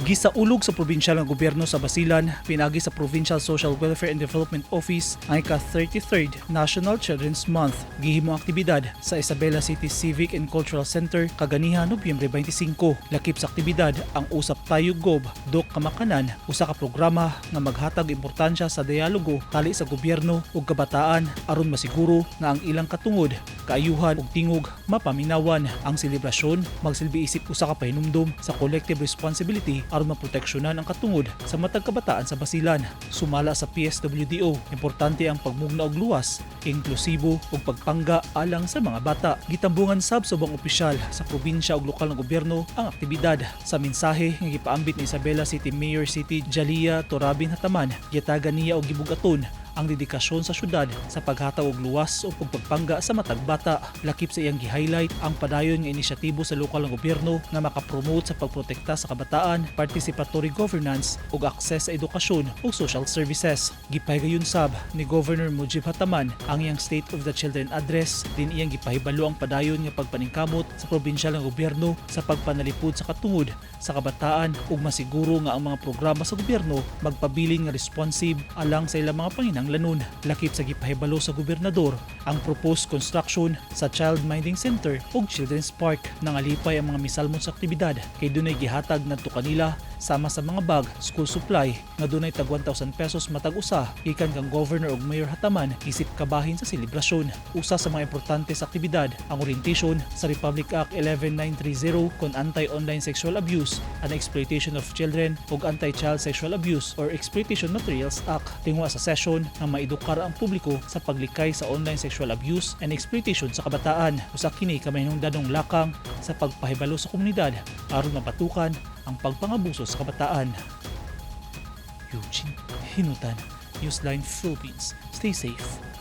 Gisaulog sa probinsyal nga gobyerno sa Basilan pinaagi sa Provincial Social Welfare and Development Office ang ika-33rd National Children's Month. Gihimo ang aktibidad sa Isabela City Civic and Cultural Center kaganiha, Nobyembre 25. Lakip sa aktibidad ang Usap Tayo Gob Dok Kamakanan, usa ka programa nga maghatag importansya sa dialogo tali sa gobyerno ug kabataan aron masiguro nga ang ilang katungod, kaayuhan ug tingog mapaminawan. Ang selebrasyon magsilbi isip usa ka pahinumdom sa collective responsibility aron maproteksyonan ang katungod sa matag kabataan sa Basilan. Sumala sa PSWDO, importante ang pagmugna og luwas, inklusibo ug pagpangga alang sa mga bata. Gitambungan sab sa ubang opisyal sa probinsya ug lokal nga gobyerno ang aktibidad. Sa mensahe nga gipaambit ni Isabela City Mayor City Jalia Torabin Hataman, gitagan niya og gibugaton ang dedikasyon sa syudad sa paghatag og luwas ug pagpangga sa matag bata. Lakip sa iyang gi-highlight ang padayon nga inisyatibo sa lokal nga gobyerno nga makapromote sa pagprotekta sa kabataan, participatory governance ug access sa edukasyon ug social services. Gipahigayon sab ni Governor Mujiv Hataman ang iyang State of the Children Address din iyang gipahibalo ang padayon nga pagpaningkamot sa probinsyal nga gobyerno sa pagpanalipod sa katungod sa kabataan ug masiguro nga ang mga programa sa gobyerno magpabilin nga responsive alang sa ilang mga panginahanglanon. Lakip sa gipahibalo sa gobernador ang proposed construction sa Child Minding Center ug Children's Park. Nangalipay ang mga misalmon sa aktibidad kay dunay gihatag ngadto kanila sama sa mga bag, school supply nga dunay tag 1,000 pesos matag usa gikan kang Governor ug Mayor Hataman isip kabahin sa selebrasyon. Usa sa mga importante sa aktibidad ang orientation sa Republic Act 11930 kon anti-online sexual abuse and exploitation of children ug Anti-Child Sexual Abuse or Exploitation Materials Act. Tinguha sa session nga maedukar ang publiko sa paglikay sa online sexual abuse and exploitation sa kabataan. Usa kini ka mahinungdanong lakang sa pagpahibalo sa komunidad aron mabatukan ang pagpangabuso sa kabataan. Eugene Hinutan, Newsline Philippines. Stay safe.